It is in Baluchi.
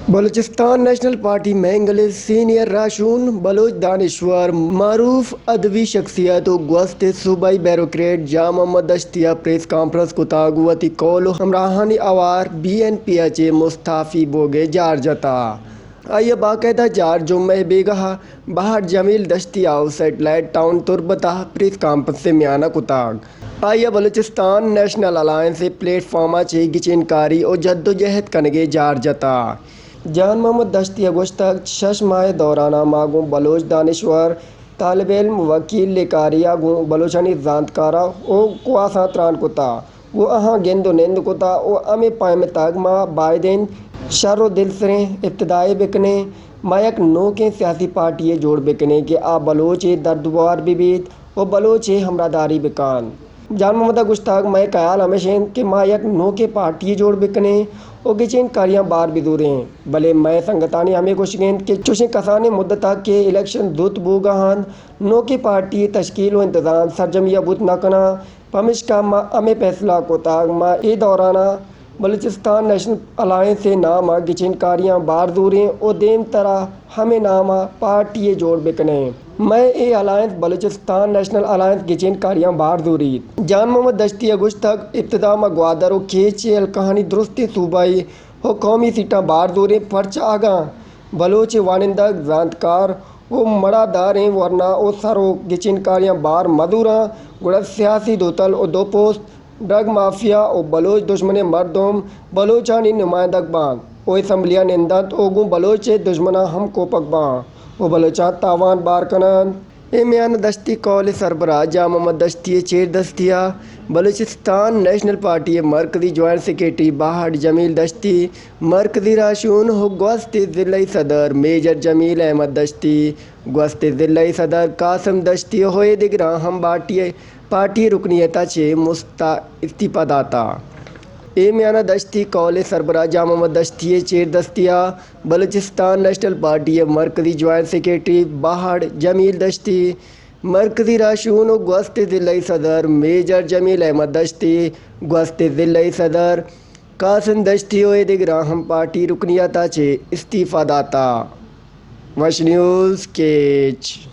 بلوچستان نیشنل پارٹی مینگل ءِ سینئر راہشون، بلوچ دانشور، معروف ادبی شخصیت و گوست ءِ صوبائی بیوروکریٹ جان محمد دشتی ءَ پریس کانفرنس کتگ، وتی کول و ہمراہانی ہوار بی این پی ءَ چہ مستعفی بوگ ءِ جار جتگ۔ آئی ءَ باقاعدہ جار جمعہ ءِ بیگاہ بہاٹ جمیل دشتی ہاؤس سیٹلائٹ ٹاؤن تربت ءَ پریس کانفرنس ءِ میان ءَ کتگ۔ آئی ءَ بلوچستان نیشنل الائنس ءِ پلیٹ فارم ءَ چہ گچین کاری و جدوجہد کنگ ءِ جار جتگ۔ جان محمد دشتی ءَ گوشتگ، شش ماہ ءِ دوران ءَ ما گوں بلوچ دانشور، طالب علم، وکیل، لیکاری ءَ گوں بلوچانی زانتکاراں و کواساں تران کتگ و آہاں گند و نند کتگ و ہمے پیم ءِ تہا ما باید انت شر و دلسریں ابتدائے بکنیں، ما یک نوکیں سیاسی پارٹی یے جوڑ بکنیں کہ آ بلوچ ءِ درد و بار بہ بیت و بلوچ ءِ ہمراہداری بکنت۔ جان محمد ءَ گوشتگ، مئے خیال ہمیش انت کہ ما یک نوکیں پارٹی یے جوڑ بکنیں و گچین کاریاں بار بزوریں، بلے مئے سنگتانی ہمے گوشگ انت کہ چوشیں کسانیں مدت ءَ کہ الیکشن زوت بوگ ءَ انت، نوکیں پارٹی یے تشکیل و انتظام سرجمی ءَ بوت نہ کناں، پمیشکا ما ہمے فیصلہ کتگ، ما اے دوران ءَ بلوچستان نیشنل الائنس ءِ نام ءَ گچین کاریاں بار زوریں و دیمترا ہمے نام ءَ پارٹی یے جوڑ بکنیں۔ مئے a alliance Balochistan national alliance گچین کاریاں بار زوریت۔ جان محمد دشتی ءَ گوشتگ، ابتدا ما گوادر و کیچ ءِ حلقہانی درستیں صوبائی و قومی سیٹاں بار زوریں، پرچا اگاں بلوچ ءِ وانندگ، زانتکار و مڑاداریں ورنا و سروک گچین کاریاں بار مزوراں، گڑا سیاسی دوتل و دوپوست، ڈرگ مافیا و بلوچ دژمنیں مردم بلوچانی نمائندگ بنت و اسمبلی ءَ نندنت و گوں بلوچ ءِ دژمناں ہم کوپگ بنت و بلوچاں تاوان بار کننت۔ اے میان ءَ دشتی کول ءِ سربراہ جان محمد دشتی ءِ چیردستی ءَ بلوچستان نیشنل پارٹی ءِ مرکزی جوائنٹ سیکرٹری باہٹ جمیل دشتی، مرکزی راہشون و گوست ءِ ضلعی صدر میجر جمیل احمد دشتی، گوست ءِ ضلعی صدر قاسم دشتی و اے دگراں ہم پارٹی ءِ، پارٹی ءِ رکنیت ءَ چہ مستا-، استعفی داتگ۔ اے میان ءَ دشتی کول ءِ سربراہ جان محمد دشتی ءِ چیردستی ءَ بلوچستان نیشنل پارٹی ءِ مرکزی جوائنٹ سیکرٹری باہڑ جمیل دشتی، مرکزی راہشون و گوست ءِ ضلعی صدر میجر جمیل احمد دشتی، گوست ءِ ضلعی صدر قاسم دشتی و اے دگراں ہم پارٹی ءِ رکنیت ءَ چہ استعفی داتگ۔ وش نیوز کیچ۔